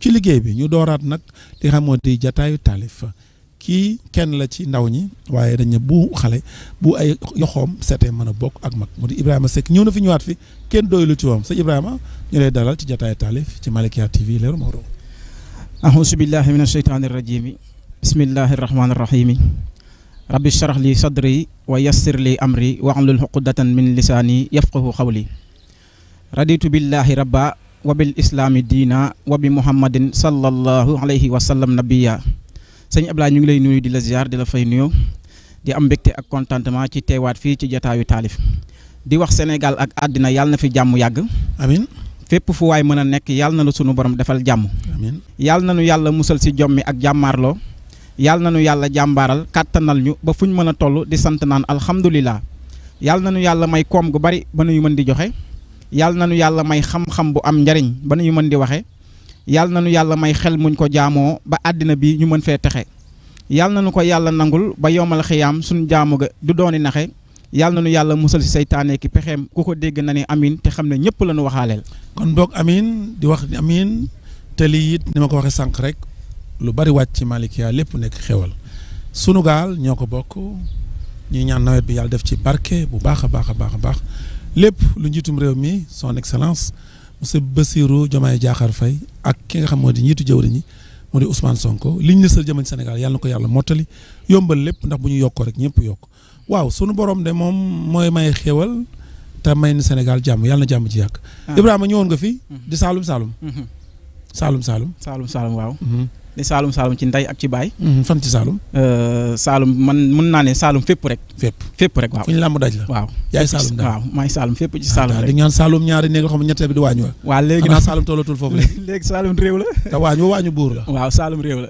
ci liggéey bi ñu dooraat nag li xam moo di jataayu taalif kii kenn la ci ndaw ñi waaye dañ ne bu xale bu ay yoxoom seetee mën a bokk ak mag mu di Ibrahima Seck ñëw na fi ñëwaat fi kenn doylu ci woom sëñ Ibrahima ñu lay dalal ci jataayu taalif ci Malikia TV Leeru Mawdo. ahousu billahi min asheytaani rajimi bismillahi rahmaani rahimi rabbi shrah li sadri wa yassir li amri wahlul uqdatan min lisaani yafqahu qawli raditu billahi rabba wa bil islaami diina wa bi muhammadin sallallahu alayhi wa sallam nabiya sëñ Ablaye ñu ngi lay nuyu di la ziar di la fay nuyu di am mbégte ak contentement ci teewaat fii ci jataayu taalif di wax Sénégal ak àddina yàlla na fi jàmm yàgg amiin fépp fu waay mën a nekk yàlla na la sunu borom defal jàmm amiin yàlla na nu yàlla musal si jommi ak jàmmaarloo yàlla na nu yàlla jàmbaaral kàttanal ñu ba fuñ mën a toll di sant naan alhamdulilah yàlla na nu yàlla may koom gu bari ba nuyu mën di joxe yàlla na nu yàlla may xam-xam bu am njariñ ba nuyu mën di waxe yàlla na nu yàlla may xel muñ ko jaamoo ba àddina bi ñu mën fee texe yàlla na nu ko yàlla nangul ba yomal xiyaam suñu jaamu ga du dooni naxe yàlla na nu yàlla musal si saytaane ki pexeem ku ko dégg na ne amin te xam ne ñëpp la nu waxaaleel. kon boog amin di wax amin te lii it ni ma ko waxee sànq rek lu bari wàcc ci Malikia lépp nekk xewal sunu gaal ñoo ko bokk ñuy ñaan nawet bi yàlla def ci barke bu baax a baax a baax a baax lépp lu njiitum réew mi son excellence monsieur Bassirou Diomaye Diakhar Faye ak ki nga xam moo di njiitu jëwriñ ñi moo di Ousmane Sonko liñ ne sal jëmañ Sénégal yàlla na ko yàlla mottali yombal lépp ndax bu ñu yokkoo rek ñëpp yokk waaw sunu borom de moom mooy may xéewal te may ni Sénégal jàmm yàlla na jàmm ci yàgg. Ibrahima ñëwoon nga fi di Saalum Saalum. Saalum Saalum. Saalum Saalum waaw. di Saalum Saalum ci ndey ak ci baay. fan ci Saalum. Saalum man mën naa ne Saalum fépp rek. fépp rek waaw. fu ñu làmb daj la. waaw yaay Saalum daal waaw maay Saalum fépp ci Saalum rek. di ñaan Saalum ñaari néeg xam ñetteel bi di waañu wa. waaw léegi nag Saalum tollatul foofu léegi. léegi Saalum réew la. te waañu buur la. waaw Saalum réew la.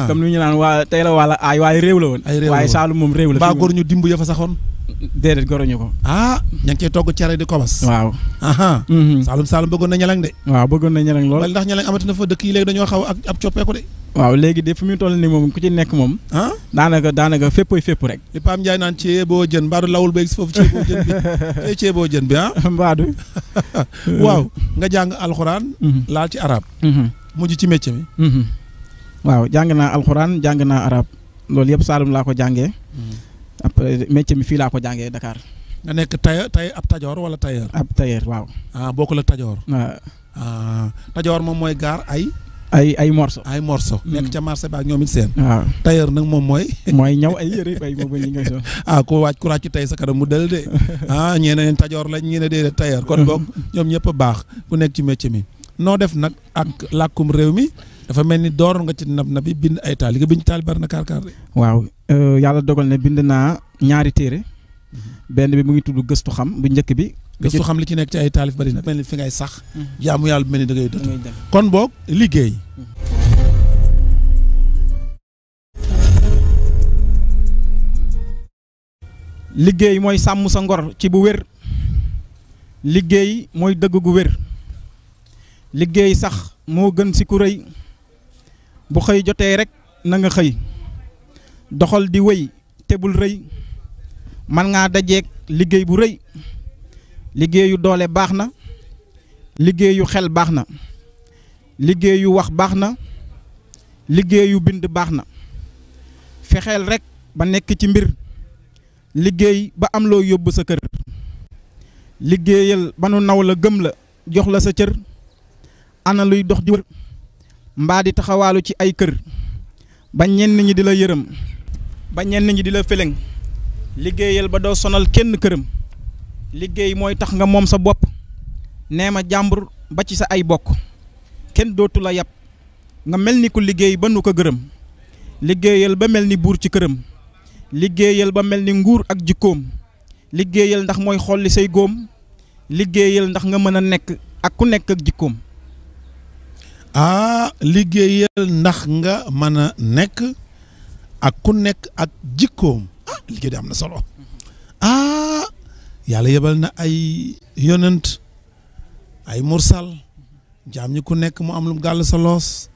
comme ni ñu naan waa tey la wala ay waaye réew la woon. ay réew la woon waaye Saalum moom réew la. baa góor ñu dimb ya fa saxoon. déedéet goroñu ko. ña ngi cee togg cere di kobas. waaw. Saalum Saalum bëggoon na ñalang de. waaw bëggoon na ñalang lool. ndax ñalang amati na fa dëkk yi léegi dañoo xaw ak ab coppeeku de. waaw léegi de fu mu toll nii moom ku ci nekk moom. daanaka féppay fépp rek. li Pam Ndiaye naan ceeboo jën mbaadu lawul ba foofu ceeboo jën bi tey ceeboo jën bi mbaadu. waaw nga jàng alxuraan. laal ci arab. mujj ci métier mi. waaw jàng naa alxuraan jàng naa arab loolu yëpp Saalum laa ko jàngee. après métier mi fii laa ko jàngee Dakar. nga nekk tay ab tajoor wala tailleur. ab tailleur waaw. bokkul ak tajoor. waaw. tajoor moom mooy gaar ay morceau. ay morceau. nekk ca marché ba ak ñoom it seen. waaw tailleur nag moom mooy. mooy ñaw ay yëre bay moom ñu ngi so. ku wàcc tey sa kanam mu del de. ñee ne tajoor lañ ñee ne déedéet tailleur kon boog ñoom ñëpp a baax ku nekk ci métier mi. noo def nag ak làkkum réew mi dafa mel ni door nga ci na bi bind ay taal li nga bind taal bari na kaar de. waaw yàlla dogal ne bind naa ñaari téere benn bi mu ngi tudd gëstu xam bu njëkk bi. gëstu xam li ci nekk ci ay taalif bari na mel ni fi ngay sax. jaamu yàlla bu mel ni da ngay dëtt kon boog liggéey. liggéey mooy sàmm sa ngor ci bu wér. liggéey mooy dëgg gu wér. liggéey sax moo gën si ku rëy bu xëy jotee rek na nga xëy doxal di wéy te bul rëy man ngaa dajeeg liggéey bu rëy liggéeyu doole baax na liggéeyu xel baax na liggéeyu wax baax na liggéeyu bind baax na fexeel rek ba nekk ci mbir liggéey ba am loo yóbbu sa kër liggéeyal ba nu naw la gëm la jox la sa cër ana luy dox di wër mbaa di taxawaalu ci ay kër ba ñenn ñi di la yërëm ba ñenn ñi di la fëlëng liggéeyal ba doo sonal kenn këram liggéey mooy tax nga moom sa bopp nee ma jàmbur ba ci sa ay bokk kenn dootu la yab nga mel ni ku liggéey ba nu ko gërëm liggéeyal ba mel ni buur ci këram liggéeyal ba mel ni nguur ak jikkoom liggéeyal ndax mooy xolli say góom liggéeyal ndax nga mën a nekk ak ku nekk ak jikkoom. liggéeyal ndax nga mën a nekk ak ku nekk ak jikkoom liggéey di am na solo yàlla yebal na ay yonent ay mursal jaam ñi ku nekk mu am lu gàll sa loos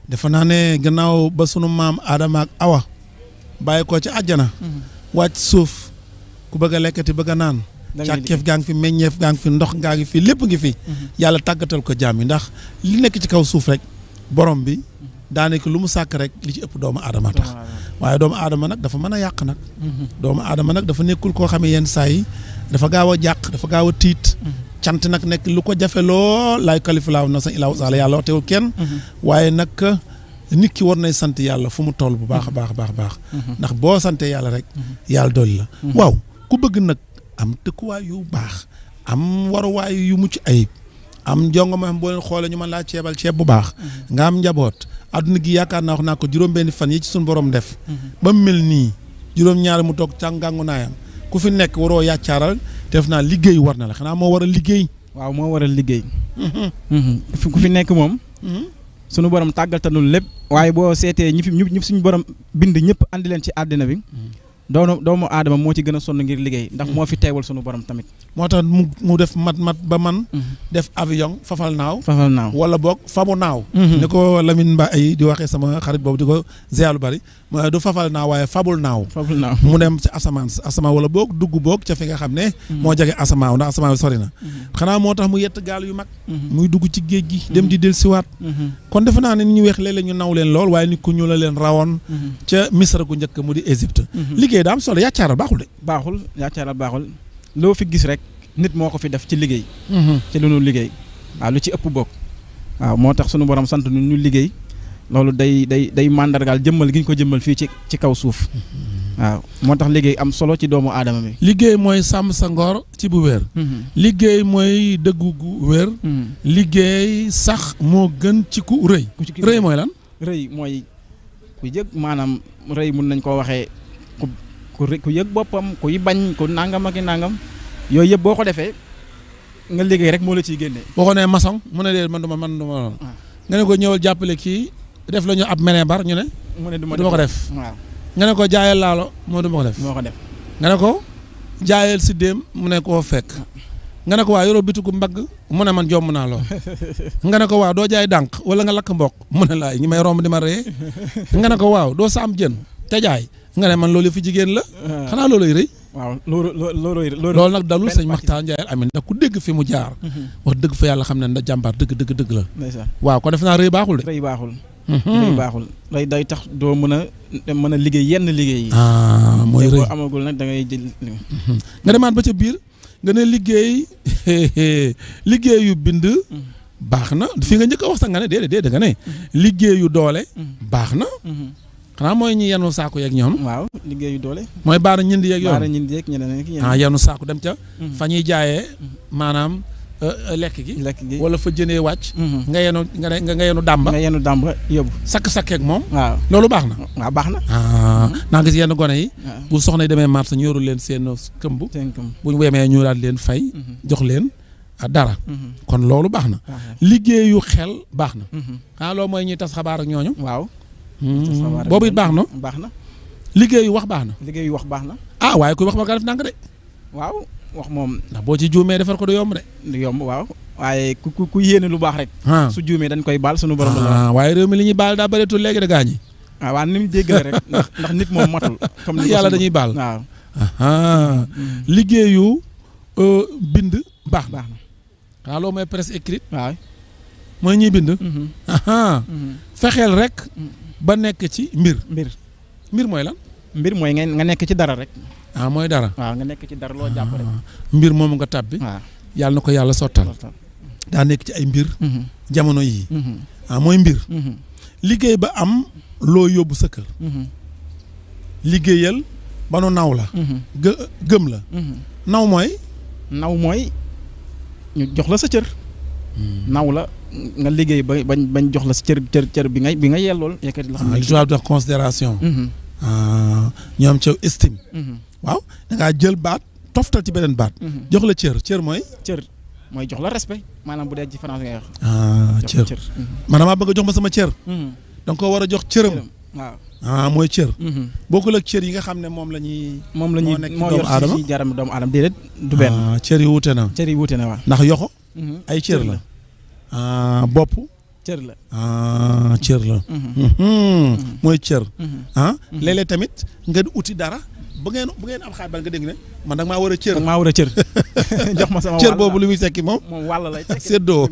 defe naa ne gannaaw ba sunu maam Adama ak Awa bàyyi ko ci àjjana wàcc suuf ku bëgg a lekkati bëgg a naan càkkeef gaa ngi fi meññeef gaa ngi fi ndox gaa ngi fi lépp ngi fi yàlla tàggatal ko jaam yi ndax li nekk ci kaw suuf rek borom bi daanaka lu mu sàkk rek li ci ëpp doomu aadama tax waaye doomu aadama nag dafa mën a yàq nag doomu aadama nag dafa nekkul koo xamee yenn saa yi dafa gaaw a jàq dafa gaaw a tiit cant nag nekk lu ko jafe lool laay kalifulaaw na sa ilaaw saala yàlla waxteewul kenn waaye nag nit ki war nay sant yàlla fu mu toll bu baax a baax a baax baax ndax boo santee yàlla rek yàlla dolli la waaw ku bëgg nag am dëkkuwaay yu baax am waruwaay yu mucc ayib am jongo ma boo leen xoolee ñu mën laa ceebal ceeb bu baax nga am njaboot adduna gi yaakaar naa wax naa ko juróom-benni fan yi ci suñu borom def ba mu mel nii juróom-ñaari mu toog càngangu naayam ku fi nekk waroo yàccaaral te def naa liggéey war na la xanaa moo war a liggéey waaw moo war a liggéey ku fi nekk moom suñu borom tàggaltanul lépp waaye boo seetee ñi suñu borom bind ñëpp andi leen ci àddina bi doomu aadama moo ci gën a sonn ngir liggéey ndax moo fi teewal sunu borom tamit moo tax mu def mat ba man def avion fafal naaw wala boog fabu naaw ni ko Lamine Mbaye di waxee sama xarit boobu di ko ziar lu bari mooy du fafal naaw waaye fabul naaw mu dem ci asamaan wala boog dugg boog ca fi nga xam ne moo jege asamaaw ndax asamaaw sori na xanaa moo tax mu yett gaal yu mag muy dugg ci géej gi dem di del siwaat kon defe naa ne ni ñu weex léeg-léeg ñu naw leen lool waaye nit ku ñu la leen rawoon ca Misra gu njëkk mu di Égypte liggéey daa am solo yàccaaral baaxul de yàccaaral baaxul loo fi gis rek nit moo ko fi def ci liggéey ci lu nu liggéey waaw lu ci ëpp bokk waaw moo tax sunu borom sant ñu liggéey loolu day màndargaal jëmmal gi ñu ko jëmmal fii ci kaw suuf waaw moo tax liggéey am solo ci doomu aadama bi liggéey mooy sàmm sa ngor ci bu wér liggéey mooy dëggu gu wér liggéey sax moo gën ci ku rëy rëy mooy lan rëy mooy ku yëg maanaam rëy mun nañ koo waxee ku yëg boppam kuy bañ ku nangam ak i nangam yooyu yëpp boo ko defee nga liggéey rek moo la ciy génnee boo ko nee maçon mu ne dee man duma nga ne ko ñëwal jàppale kii def la ñu ab menebar ñu ne du ma ko def waaw nga ne ko jaayal laalo moo du ma ko def nga ne ko jaayal si déem mu ne koo fekk nga ne ko waa yoroo bitigu mbagg mu ne man jomm naa lool nga ne ko waaw doo jaay dànq wala nga lakk mboq mu ne laay ñi may romb di ma ree nga ne ko waaw doo saam jën te jaay nga ne man loolu fi jigéen la xanaa looluy rëy waaw loolu nag dalul sëñ Maxtaar Njaay Amin ndax ku dégg fi mu jaar wax dëgg fa yàlla xam ne da jàmbaar dëgg la waaw kon def naa rëy baaxul de rëy baaxul day tax doo mën a liggéey yenn liggéey yi mooy rëy boo amagul nag da ngay jël nga demaat ba ca biir nga ne liggéeyu bind baax na fi nga njëkk a wax sax nga ne déedéet nga ne liggéeyu doole baax na xanaa mooy ñi yenu saako yeeg ñoom waaw liggéeyu doole mooy baara ñindi yeeg yoon baara ñindi yeeg ñeneen yenu saako dem ca fa ñuy jaayee maanaam lekk gi wala fa jënee wàcc nga yenu dàmba yóbbu sakk-sakkeeg moom waaw loolu baax na waaw baax na naa gis yenn gone yi bu soxna yi demee marché ñu yorul leen seen këmb bu ñu wemee ñu daal leen fay jox leen dara kon loolu baax na liggéeyu xel baax na loolu mooy ñuy tas xabaar ak ñooñu waaw boobu it baax na liggéeyu wax baax na waaye kuy wax ba nga def ndànk de waaw wax moom ndax boo ci juumee defar ko du yomb de du yomb waaw waaye ku yéene lu baax rek su juumee dañ koy baal sunu borom waaye réew mi li ñuy baal daa bëreetul léegi de gaañi waaw ni mu jéggale rek ndax nit moom matul comme ni yàlla dañuy baal waaw liggéeyu bind baax na loolu mooy presse écrite waaw mooy ñuy bind fexeel rek ba nekk ci mbir mooy lan mbir mooy nga nekk ci dara rek mooy dara waaw nga nekk ci dara loo jàpp rek mbir moomu nga tàbbi yàlla na ko yàlla sottal daa nekk ci ay mbir jamono yii mooy mbir liggéey ba am loo yóbbu sa kër liggéeyal ba nu naw la gëm la naw mooy ñu jox la sa cër naw la nga liggéey bañ jox la sa cër bi nga yellool yëkkati la xam ne li tubaab di wax considération ñoom ca estime waaw dangaa jël baat toftal ci beneen baat jox la cër mooy jox la respect maanaam bu dee ci français ngay wax cër man damaa bëgg a jox ma sama cër danga ko war a jox cëram waaw mooy cër bokkul ak cër yi nga xam ne moom la ñuy moo yor ci jaram doomu aadama déedéet du benn cër yi wuute na waaw ndax yoxo ay cër la bopp cër la cër la mooy cër léeg-léeg tamit nga uti dara bu ngeen am xaar bal nga dégg ne man danga maa war a cër jox ma sama cër boobu lu muy sekki moom wàll lay tekki séddoo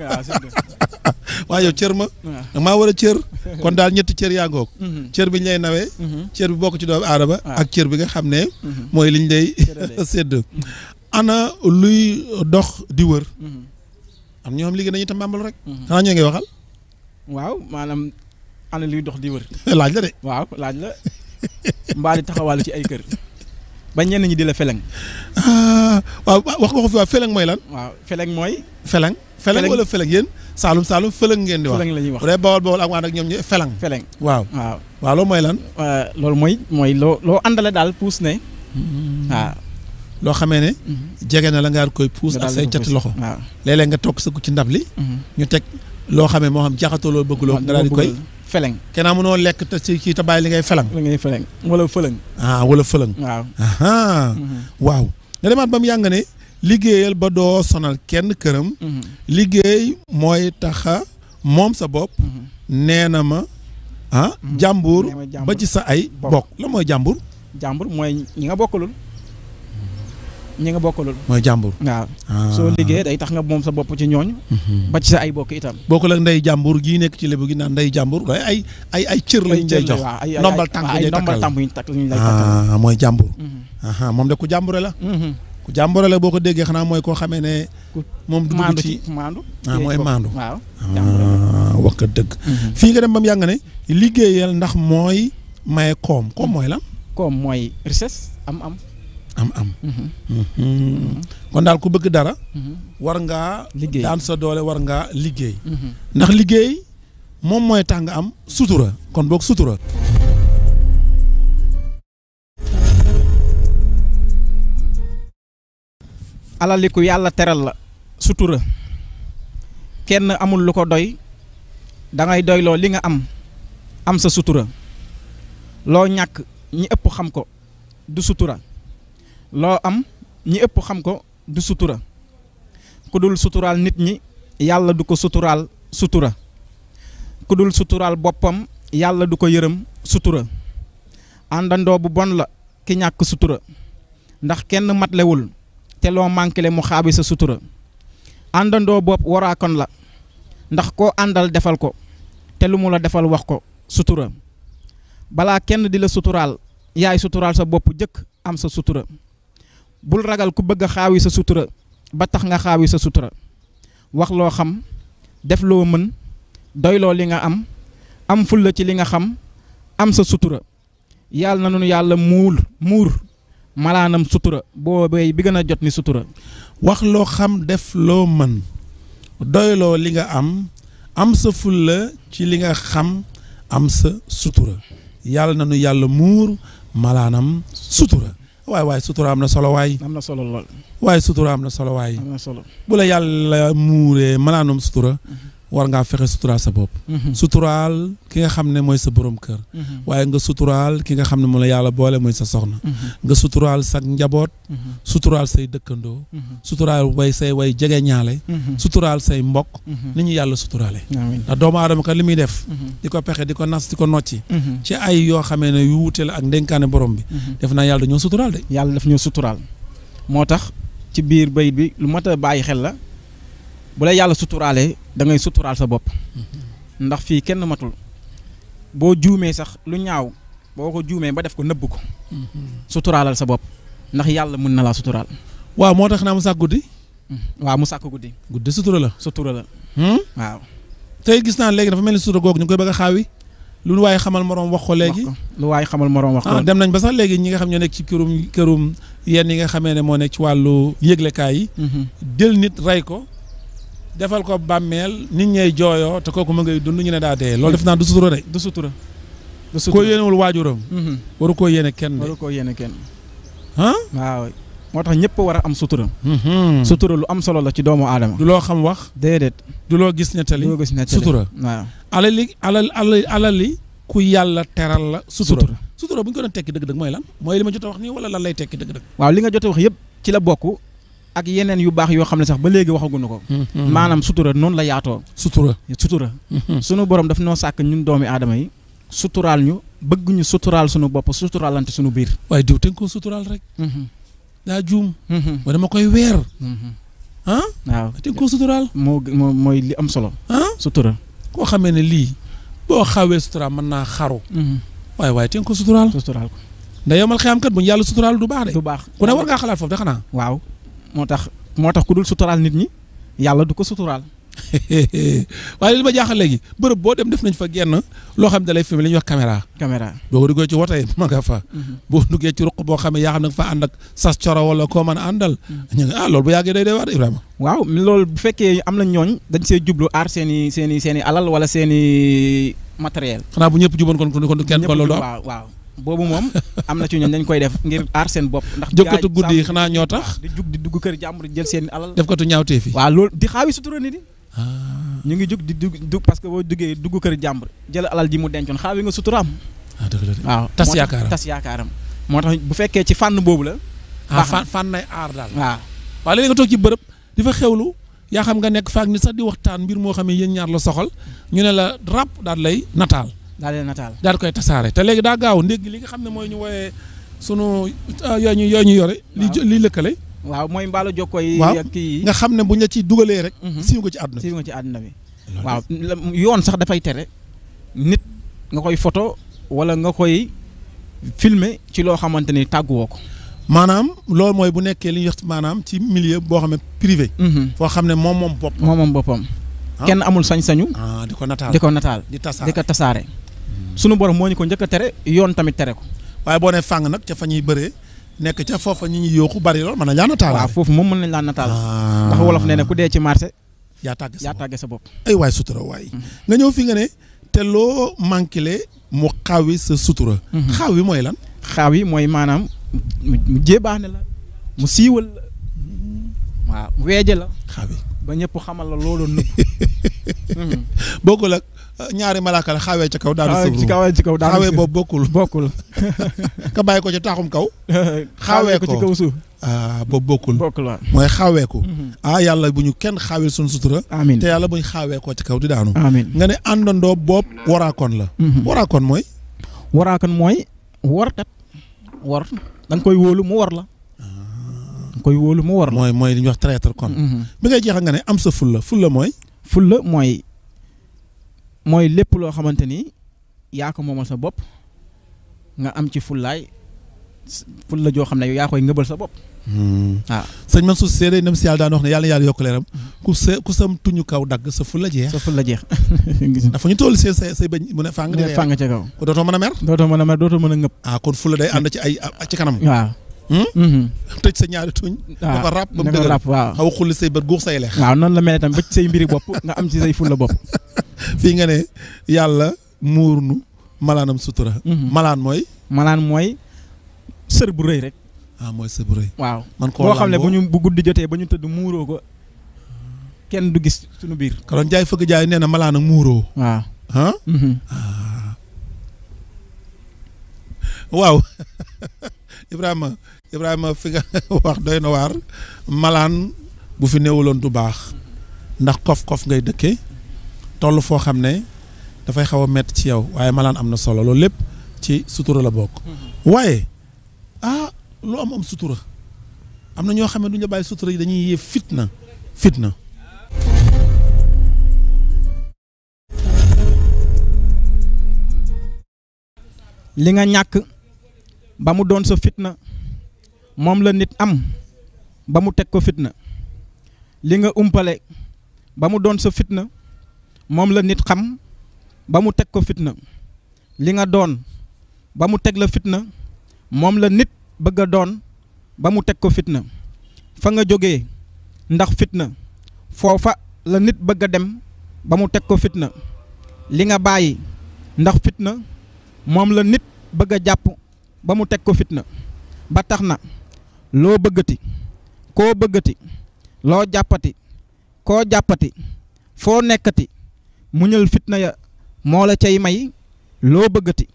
waaw yow cër ma da maa war a cër kon daal ñetti cër yaa ngoog cër bi ñu lay nawee cër bi bokk ci doomu aadama ak cër bi nga xam ne mooy liñ lay sédd ana luy dox di wër am ñoom liggéey dañuy tambambal rek xanaa ñoo ngi waxal waaw maanaam ana luy dox di wër laaj la de waaw laaj la mbaa di taxawaalu ci ay kër ba ñenn ñi di la feleng waaw wax nga ko fi waaw feleng mooy lan waaw feleng mooy feleng wala feleng yéen saalum feleng ngeen di wax feleng la ñuy wax bu dee bawol ak waan ak ñoom ñu feleng waaw loolu mooy lan loolu mooy loo àndale daal puus ne waaw loo xamee ne jege na la nga koy puus ak say cati loxo waaw léeg-léeg nga toog sëggu ci ndab li ñu teg loo xamee moo xam jaxatoo loolu bëgguloo nga daal di koy feleng kenn mënoo lekk te ci kii te bàyyi li ngay feleng wala fëlëng wala fëlëng waaw nga demaat ba mu yàng ne liggéeyal ba doo sonal kenn këram liggéey mooy taxa moom sa bopp nee na ma jàmbur ba ci sa ay bokk la mooy jàmbur mooy ñi nga bokkalul mooy jàmbur waaw soo liggéey day tax nga moom sa bopp ci ñooñu ba ci sa ay bokk itam bokkul ak ndey jàmbur gii nekk ci lébu gi naan ndey jàmbur ay cër lañ lay jox ndombal tànk ay ndombal tànk ñu takk lañ lay takkal mooy jàmbur moom de ku jàmbure la ku jàmbure la boo ko déggee xanaa mooy koo xamee ne moom du dugg ci mooy maandu waaw wax nga dëgg fii nga dem ba mu yàng ne liggéeyal ndax mooy maye koom mooy lan koom mooy richesse am kon daal ku bëgg dara war ngaa daan sa doole war ngaa liggéey ndax liggéey moom mooy tax nga am sutura kon boog sutura alaliku yàlla teral la sutura kenn amul lu ko doy dangay doyloo li nga am sa sutura loo ñàkk ñi ëpp xam ko du sutura loo am ñi ëpp xam ko du sutura ku dul suturaal nit ñi yàlla du ko suturaal sutura ku dul suturaal boppam yàlla du ko yërëm sutura àndandoo bu bon la ki ñàkk sutura ndax kenn matlewul te loo mànkile mu xaabi sa sutura àndandoo bopp waraakon la ndax koo àndal defal ko te lu mu la defal wax ko sutura balaa kenn di la suturaal yaay suturaal sa bopp jëkk am sa sutura bul ragal ku bëgg a xaawi sa sutura ba tax nga xaawi sa sutura wax loo xam def loo mën doyloo li nga am fulla ci li nga xam am sa sutura yàlla na nu yàlla muur malaanam sutura boobee bi gën a jot ni sutura wax loo xam def loo mën doyloo li nga am sa fulla ci li nga xam am sa sutura yàlla na nu yàlla muur malaanam sutura waay sutura am na solo waay. am na solo lool. waaye sutura am na solo waay. am na solo bu la yàlla muuree malaanam sutura. war ngaa fexe suturaal sa bopp. suturaal ki nga xam ne mooy sa borom kër. waaye nga suturaal ki nga xam ne moom la yàlla boole mooy sa soxna. nga suturaal sa njaboot. suturaal say dëkkandoo. suturaal say way jege ñaale. suturaal say mbokk. ni ñu yàlla suturaale. ndax doomu aadama kat li muy def. di ko pexe di ko nas di ko nocci. ci ay yoo xamee ne yu wuute la ak ndenkaane borom bi. def naa yàlla dañoo suturaal de. yàlla daf ñoo suturaal moo tax ci biir bayit bi lu mat a bàyyi xel la. bu la yàlla suturaalee da ngay suturaal sa bopp ndax fii kenn matul boo juumee sax lu ñaaw boo ko juumee ba def ko nëbb ko suturaalal sa bopp ndax yàlla mën na laa suturaal. waaw moo tax naa mu sàkk guddi. waaw mu sàkk guddi. guddi sutura la. sutura la. waaw. tey gis naa léegi dafa mel ni sutura googu ñu ngi koy bëgg a xaawi lu waaye xamal moroom wax ko léegi. lu waaye xamal moroom wax ko. dem nañ ba sax léegi ñi nga xam ñoo nekk ci kërum yenn yi nga xamee ne moo nekk ci wàllu yëglekaay yi. jël nit rey ko. defal ko bàmmeel nit ñay jooyoo te kooku ma ngay dund ñu ne daa dee loolu def naa du sutura de. du sutura. koo yéenewul waajuram. waru koo yéene kenn de. waru koo yéene kenn. waaw. moo tax ñëpp war a am sutura. sutura lu am solo la ci doomu aadama. du loo xam wax. déedéet. du loo gis nettali. du loo gis nettali sutura. waaw. alali ku yàlla teral la. sutura sutura bu ñu ko doon tekki dëgg-dëgg mooy lan mooy li ma jot a wax nii wala lan lay tekki dëgg-dëgg. waaw li nga jot a wax yëpp ci la bokk. ak yeneen yu baax yoo xam ne sax ba léegi waxaguñu ko. maanaam sutura noonu la yaatoo. sutura. sunu borom daf noo sàkk ñun doomi aadama yi. suturaal ñu bëgg ñu suturaal sunu bopp suturaalante sunu biir. waaye diw te nga koo suturaal rek. daa juum ba dama koy weer ah waaw te nga koo suturaal mooy li am solo sutura koo xamee ne lii boo xawee suturaal mën naa xaru waaye te nga ko suturaal ko nda yomal xiyam kat bu ñu yàlla suturaal du baax de du baax ku ne war ngaa xalaat foofu de xanaa waaw moo tax ku dul suturaal nit ñi yàlla du ko suturaal waaye li ma jaaxal léegi bërëb boo dem def nañ fa genn loo xam ne da lay filmé li ñuy wax caméra boo ko duggee ci woto yi ma nga fa boo duggee ci ruq boo xam ne yaa xam ne fa ànd ak sas coro wala koo mën a àndal ñu nga loolu bu yàggee day waar Ibrahima waaw loolu bu fekkee am na ñooñ dañ see jublu aar seen i alal wala seen i matériel xanaa bu ñëpp juboon kon kenn kon loolu waaw boobu moom am na ci ñooñ dañ koy def ngir aar seen bopp ndax jëkkatu guddi yi xanaa ñoo tax di dugg kër jàmbur jël seen alal def katu ñaawtee fi waaw loolu di xaawi sutura nit ñu ngi jug di dugg parce que boo duggee dugg kër jàmbur jël alal ji mu dencoon xaawi nga suturaam waaw tas yaakaaram moo tax bu fekkee ci fànn boobu la fànn nay aar daal waaw léegi nga toog ci bërëb di fa xewlu yaa xam nga nekk faak nit sax di waxtaan mbir moo xam ne yéen ñaar la soxal ñu ne la rap daal lay nataal daal koy tasaare te léegi daa gaaw ndégg li nga xam ne mooy ñu wooyee sunu yooyu ñu yore li lëkkale waaw mooy mbaalu jokko yi ak kii nga xam ne buñ la ci dugalee rek siiw nga ci àdduna bi waaw yoon sax dafay tere nit nga koy photo wala nga koy filmer ci loo xamante ni tàgguwoo ko maanaam loolu mooy bu nekkee li ñuy wax maanaam ci milieu boo xam ne privé foo xam ne moom boppam kenn amul sañ-sañu di ko nataal di ko tasaare sunu borom moo ñu ko njëkk a tere yoon tamit tere ko waaye boo ne fàng nag ca fa ñuy bëree nekk ca foofa ñi ñuy yooxu bari lool mën nañ laa nataal waaw foofu moom mën nañ laa nataal ndax wolof nee na ku dee ci marché yaa tàgge sa bopp ay waay sutura waay nga ñëw fi nga ne te loo manqué mu xaawi sa sutura xaaw yi mooy lan xaaw yi mooy maanaam mu jébaane la mu siiwal la waaw mu weeje la xaaw yi ba ñëpp xamal la loolu nëbb bokkul ak ñaari malaaka la xaawee ca kaw daanu sëbru ci kaw daanu xaawee boobu bokkul ka bàyyi ko ci taaxum kaw xaawee ko ci kaw suuf boobu bokkul waaw mooy xaawee ko yàlla bu ñu kenn xaawil suñu sutura amiin te yàlla bu ñu xaawee ko ci kaw di daanu amiin nga ne àndandoo boobu waraakoon la waraakoon mooy warkat war da nga koy wóolu mu war la mooy li ñuy wax traître kon bi ngay jeexal nga ne am sa fulla mooy lépp loo xamante ni yaa ko moomal sa bopp nga am ci fulla joo xam ne yaa koy ngëbal sa bopp waaw sëñ Mansour Sy day nem si yàlla daan wax ne yàlla yokk leeram ku sam tuñu kaw dagg sa fulla jeex dafa ñu toll say bañ mu ne fàng ca kaw ko dootoo mën a mer dootoo mën a ngëb kon fulla day ànd ci ci kanam waaw tëj sa ñaari tuñ da ko ràpp ba mu dëgër waaw xaw xulli say bët guux say leex waaw noonu la mel tam ba ci say mbiri bopp nga am ci say fulla bopp fii nga ne yàlla muur nu malaanam sutura malaan mooy sër bu rëy rek mooy sër bu rëy waaw man ko boo xam ne bu guddi jotee ba ñu tëdd muuroo ko kenn du gis suñu biir ka doon jaay fëgg jaay nee na malaan ak muuroo waaw Ibrahima fi nga wax doy na waar malaan bu fi néewuloon du baax ndax kof ngay dëkke toll foo xam ne dafay xaw a metti ci yow waaye malaan am na solo loolu lépp ci sutura la bokk waaye lu am sutura am na ñoo xam ne du ñu bàyyi sutura yi dañuy yee fitna li nga ñàkk ba mu doon sa fitna moom la nit am ba mu teg ko fitna li nga umpale ba mu doon sa fitna moom la nit xam ba mu teg ko fitna li nga doon ba mu teg la fitna moom la nit bëgg a doon ba mu teg ko fitna fa nga jógee ndax fitna foofa la nit bëgg a dem ba mu teg ko fitna li nga bàyyi ndax fitna moom la nit bëgg a jàpp ba mu teg ko fitna ba tax na loo bëggati koo bëggati loo jàppati koo jàppati foo nekkati muñal fitna ya moo la cay may loo bëggati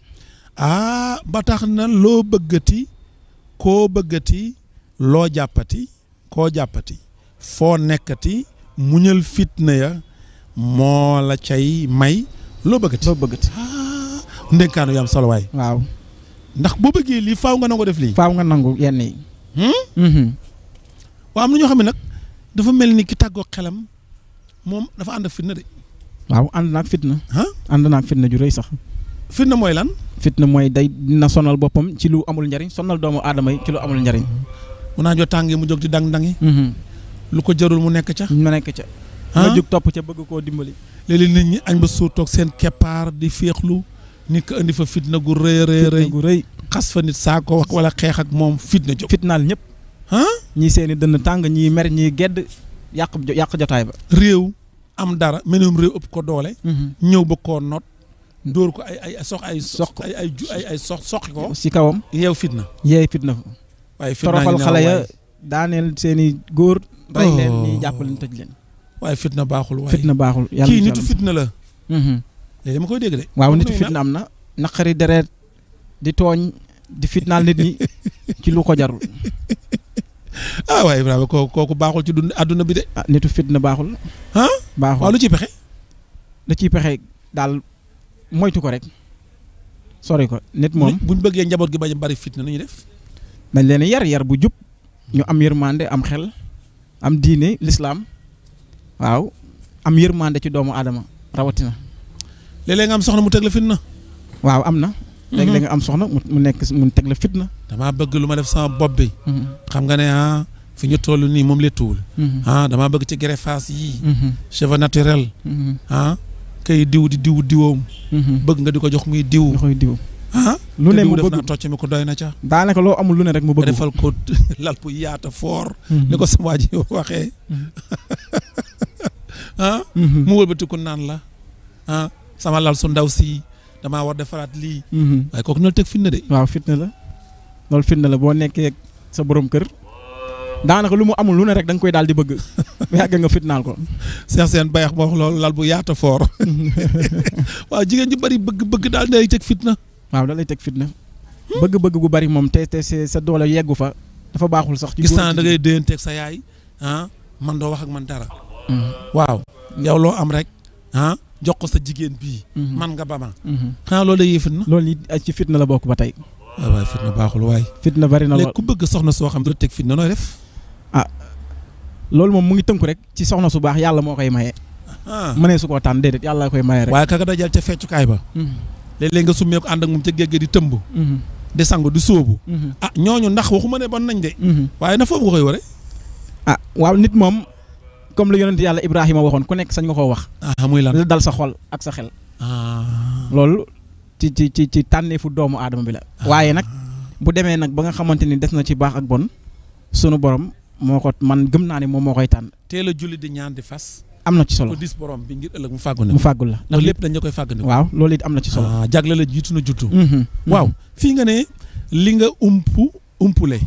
ba tax na loo bëggati koo bëggati loo jàppati koo jàppati foo nekkati muñal fitna ya moo la cay may loo bëggati ndénkaanu yu am solo waay waaw ndax boo bëggee lii faaw nga nangu def lii faaw nga nangu yenn yi waaw am na ñoo xam ne nag dafa mel ni ki tàggoo xelam moom dafa ànd ak fitna de. waaw ànd naag fitna. ah ànd naag fitna ju rëy sax. fitna mooy lan. fitna mooy day dina sonal boppam ci lu amul njariñ sonal doomu aadama yi ci lu amul njariñ. mu naa joo tàngee mu jóg di dang-dangi. lu ko jarul mu nekk ca. mu nekk ca. nga jóg topp ca bëgg koo dimbali. léeg-léeg nit ñi añ ba suur toog seen keppaar di féexlu nit ko indi fa fitna gu rëy gu rëy. xas fa nit saa ko wax wala xeex ak moom fitna jóg. fitnaal ñëpp. ñii seeni dënn tàng ñii mer ñii gedd yàq jotaay ba. réew am dara menum réew ëpp ko doole. ñëw ba koo not. dóor ko ay soqi ko. ci kawam. yeew fitna. fitna. waaye fitna toroxal xale ya daaneel seeni góor. rey leen ñii jàpp leen tëj leen. waaye fitna baaxul waaye. fitna baaxul yàlla kii nitu fitna la. léegi dama koy dégg de. waaw nitu fitna am na. naqari deret di tooñ di fitnaal nit ñi ci lu ko jarul. waaye Ibrahima kooku baaxul ci dund àdduna bi de. nitu fitna baaxul. baaxul waaw lu ciy pexe. da ciy pexe daal moytu ko rek sori ko nit moom. buñ bëggee njaboot gi bañ a bari fitna nu ñuy def. dañ leen yar bu jub ñu am yërmande am xel am diine lislaam waaw am yërmande ci doomu aadama rawatina. léeg-léeg nga am soxna mu teg la fitna. waaw am na. léeg-léeg nga am soxna mu teg la fitna. damaa bëgg lu ma def sama bopp bi. xam nga ne fi ñu toll nii moom lettuwul. damaa bëgg ci greffage yii. cheveux naturel. kay diw di diwoom. bëgg nga di ko jox muy diw. lu ne mu bëgg na tocc mi ko doy na ca. daanaka loo amul lu ne rek mu bëgg. defal ko lal bu yaata foor. ni ko sama waa ji waxee. mu wëlbatiku naan la. sama lal su ndaw si damaa war defaraat lii. waaye kooku na teg fitna de. waaw fitna la loolu fitna la boo nekkee sa borom kër. daanaka lu mu amul lu ne rek da nga koy daal di bëgg. yàgg nga fitnaal ko. Cheikh Sène Bayax moo wax loolu lal bu yaata foor. waaw jigéen ju bari bëgg daal day teg fitna. waaw da lay teg fitna. bëgg-bëgg gu bari moom te sa doole yeggu fa dafa baaxul sax. ci gis naa da ngay déyanteeg sa yaay man doo wax ak man dara. waaw yow loo am rek jox ko sa jigéen bii. man nga ba ma. loolu day yee fitna. loolu it ci fitna la bokk ba tey. waaw fitna baaxul waay. fitna bari na lool léegi ku bëgg soxna soo xam ne teg fitna nooy def. loolu moom mu ngi tënku rek ci soxna su baax yàlla moo koy maye. mënee su koo tànn déedéet yàlla koy maye rek. waaye kaka dajal ca feccukaay ba. léeg-léeg nga summee ko ànd ak moom ca géej gi di tëmb. di sangu di sóobu. ñooñu ndax waxuma ne bon nañ de. waaye na foofu nga koy ware. waaw nit moom comme la yonent yàlla Ibrahima waxoon ku nekk sañ nga koo wax. muy lan dal sa xol ak sa xel. loolu ci tànneefu doomu aadama bi la. waaye nag bu demee nag ba nga xamante ni des na ci baax ak bon sunu borom moo ko man gëm naa ne moom moo koy tànn. teel a julli di ñaan di fas. am na ci solo ko dis borom bi ngir ëllëg mu fàggu ne. mu fàggul la ndax lépp dañ la koy fàgg ne. waaw loolu it am na ci solo. jagle la jiitu na juttu. waaw fii nga ne li nga umpule.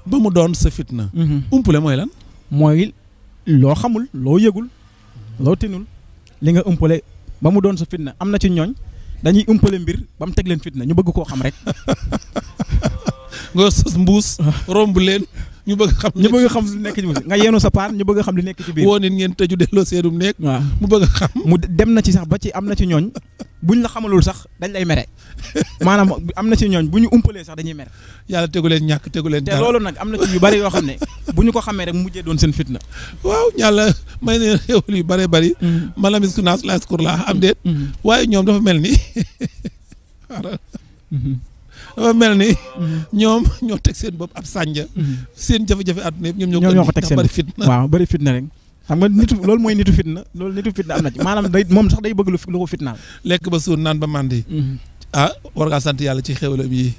ba mu doon sa fitna. umpule mooy lan. mooy loo xamul loo yëgul loo tinul li nga umpale ba mu doon sa fitna am na ci ñooñ dañuy umpale mbir ba mu teg leen fitna ñu bëgg koo xam rek. nga sës mbuus romb leen ñu bëgg xam lu nekk ci nga yeenu sa paan ñu bëgg xam li nekk ci biir. woo nit ngeen tëju delloo seenum nekk. waaw mu bëgg xam. mu dem na ci sax ba ci am na ci ñooñ buñ la xamalul sax dañ lay mere maanaam am na ci ñooñ bu ñu umpalee sax dañuy mere. yàlla tegu leen ñàkk tegu leen dara te loolu nag am na ci yu bari yoo xam ne bu ñu ko xamee rek mu mujjee doon seen fitna. waaw yàlla may ne xéwal yu bari bari. mala mis ku naas laas kur laa am déet. waaye ñoom dafa mel ni dafa mel ni ñoom ñoo teg seen bopp ab sànja. seen jafe-jafe àdduna yëpp ñoom ñoo ko teg seen bari fitna. waaw bari fitna rek. xam nga nitu loolu mooy nitu fitna loolu nitu fitna am na ci maanaam day moom sax day bëgg lu ko fitnaal. lekk ba suur naan ba màndi. war ngaa sant yàlla ci xéwalam yi.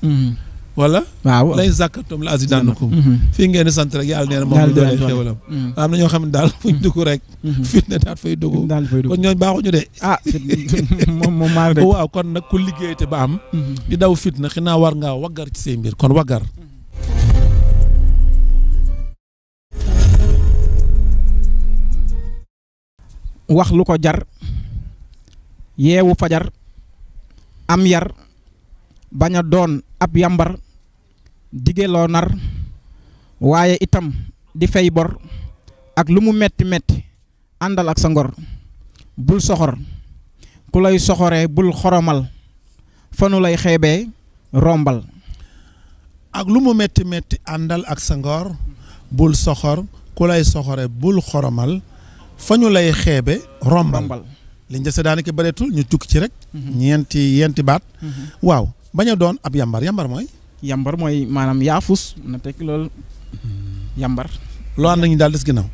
wala. waaw lay zàkkatum la azidannakum. fii ngeen di sant rek yàlla nee na moom la doole xéwalam. am na ñoo xam ne daal fu ñu dugg rek. fitna daal fay dugg. kon ñooñu baaxuñu de. moom maa de. waaw kon nag ku liggéey te ba am. di daw fitna xinaa war ngaa waggar ci say mbir kon waggar. wax lu ko jar yeewu fajar am yar bañ a doon ab yambar dige loo nar waaye itam di fay bor ak lu mu metti metti àndal ak sa ngor bul soxor ku lay soxoree bul xoromal fanu lay xeebee rombal. ak lu mu metti metti àndal ak sa ngor bul soxor ku lay soxore bul xoromal fa ñu lay xeebe rombal liñ dese daanaka bëreetul ñu tukki ci rek yenti baat waaw bañ a doon ab yambar mooy maanaam yaafus na teg loolu yambar loo ànd nañu daal des ginnaaw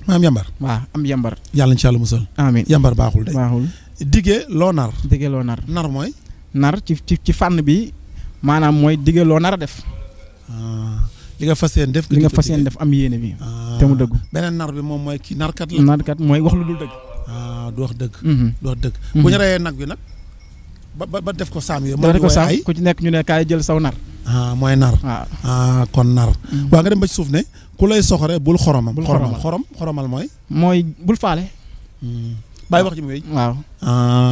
maanaam yambar waaw am yambar yàlla incha allah musal amiin yambar baaxul de dige loo nar nar mooy nar ci fànn bi maanaam mooy dige loo nar a def li nga fas yéene def am yéene bi te mu dëggu beneen nar bi moom mooy kii narkat mooy wax lu dul dëgg du wax dëgg bu ñu reyee nag bi nag ba def ko saam yooyu def ko saam ku ci nekk ñu ne kaay jël saw nar mooy nar kon nar waa nga dem ba ci suuf ne ku lay soxore bul xoromal mooy bul faale bàyyi wax ji mu wéy waaw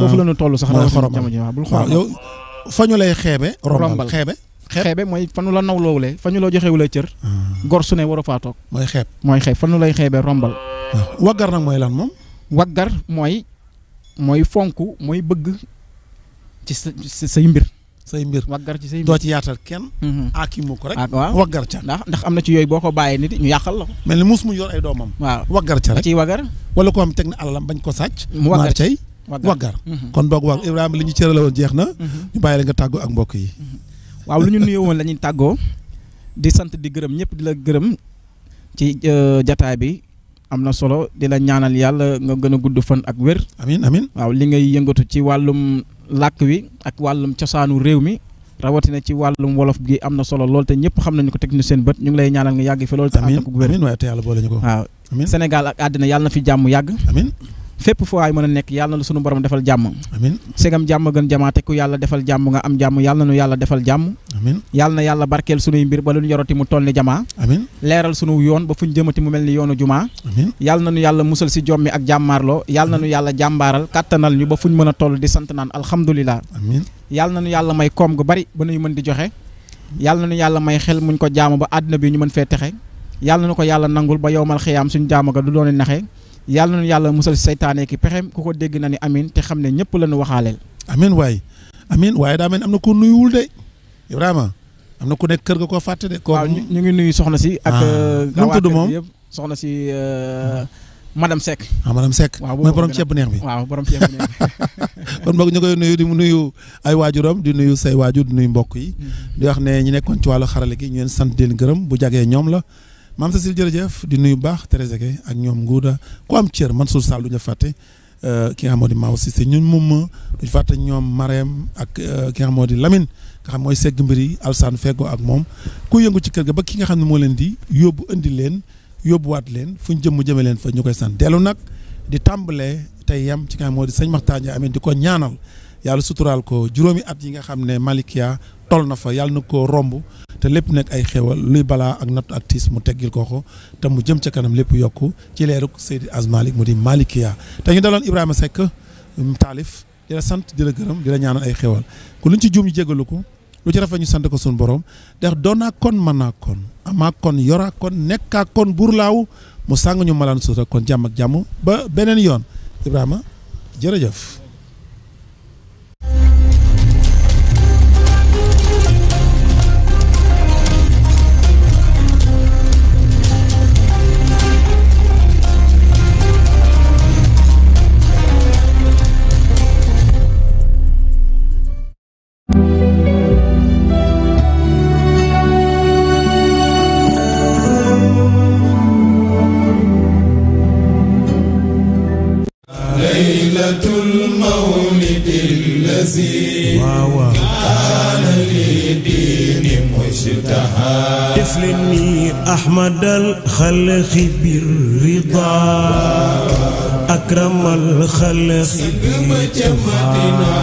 foofu la ñu toll sax mooy xoromal bul xoromal yow fa ñu lay xeebe rombal xeebe mooy fa ñu la nawloowulee fa ñu la joxewulee cër gor su ne war a faa toog mooy xeeb fa ñu lay xeebee rombal waggar nag mooy lan moom waggar mooy fonk mooy bëgg ci say mbir waggar ci say mbir doo ci yaatal kenn akimu ko rek waaw waggar ca ndax am na ci yooyu boo ko bàyyee nit ñu yàqal la ko mel ni muus mu yor ay doomam waaw waggar ca rek ciy waggar wala ko am teg na alalam bañ ko sàcc mu waggar cay waggar kon boog wax Ibrahima li ñu cërale woon jeex na ñu bàyyi la nga tàggoo ak mbokk yi waaw lu ñu nuyoo woon la ñuy tàggoo di sant di gërëm ñëpp di la gërëm ci jataay bi am na solo di la ñaanal yàlla nga gën a gudd fan ak wér amiin waaw li ngay yëngatu ci wàllum làkk wi ak wàllum cosaanu réew mi rawatina ci wàllum wolof gi am na solo lool te ñëpp xam nañu ko teg ñu seen bët ñu ngi lay ñaanal nga yàgg fi loolu te ànd ak wér waaye te yàlla boole ñu ko waaw Sénégal ak àddina yàlla na fi jàmm yàgg fépp fu waay mën a nekk yàlla na sunu borom defal jàmm amiin segam jàmm gën jamaate ku yàlla defal jàmm nga am jàmm yàlla na nu yàlla defal jàmm amiin yàlla na yàlla barkeel sunuy mbir ba lu ñu yoroti mu toll ni jamaa amiin leeral sunu yoon ba fu ñu jëmati mu mel ni yoonu jumaa amiin yàlla na nu yàlla musal si jommi ak jàmmaarloo yàlla na nu yàlla jàmbaaral kàttanal ñu ba fu ñu mën a toll di sant naan alhamdulilah amiin yàlla na nu yàlla may koom gu bari ba nuy mën di joxe yàlla na nu yàlla may xel muñ ko jaamu ba àddina bi ñu mën fee texe yàlla na ko yàlla nangul ba yowmal xiyaam suñu jaamu ga du doon naxe yàlla na yàlla musal si saytaane ki pexem ku ko dégg na ni amin te xam ne ñëpp la ñu waxaaleel amin waaye daa mel am na ko nuyuwul de Ibrahima am na ku nekk kër ga koo fàtte de waaw ñu ngi nuyu soxna si ak nu mu tudd moom yëpp soxna si madame Seck madame Seck mooy borom ceeb bu neex bi waaw borom ceeb bu neex bi kon boog ñu koy nuyu di mu nuyu ay waajuram di nuyu say waajur di nuyu mbokk yi di wax ne ñi nekkoon ci wàllu xarale gi ñu leen sant di leen gërëm bu jagee ñoom la maam Cécile jërëjëf di nuyu baax Thérèse Gueye ak ñoom Nguuda ku am cër Mansour Sall du ñu fàtte ki nga xam moo di Maaw Cissé ñun moom duñu fàtte ñoom Marème ak ki nga xam moo di Lamine nga xam mooy segg mbir yi Alsaan feggoo ak moom ku yëngu ci kër ga ba ki nga xam ne moo leen di yóbbu indi leen yóbbuwaat leen fu ñu jëme leen fa ñu koy sant dellu nag di tàmbalee tey yem ci nga xam moo di sëñ Maxtaar Njaay amiin di ko ñaanal yàlla suturaal ko juróomi at yi nga xam ne Malikia toll na fa yàlla na ko romb te lépp nekk ay xéwal luy balaa ak natt ak tiis mu teggil ko te mu jëm ca kanam lépp yokku ci leeruk Seydi Asmalik mu di Malikia te ñu daloon Ibrahima Seck taalif di la sant di la gërëm di la ñaanal ay xéwal ku luñ ci juum ñu jégalu ko lu ci rafet ñu sant ko suñu borom ndax doonaa kon mën naa kon amaa kon yoraa kon nekkaa kon buur laaw mu sàng ñu malaan suuta kon jàmm ak jàmm ba beneen yoon Ibrahima jërëjëf. تفلني أحمد الخلق بالرضا أكرم الخلق بالجمالنا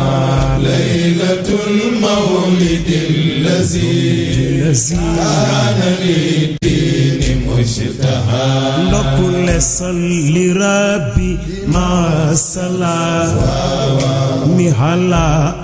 ليلة المولد الذي كان للدين مشتهى لكل صل ربي مع السلام على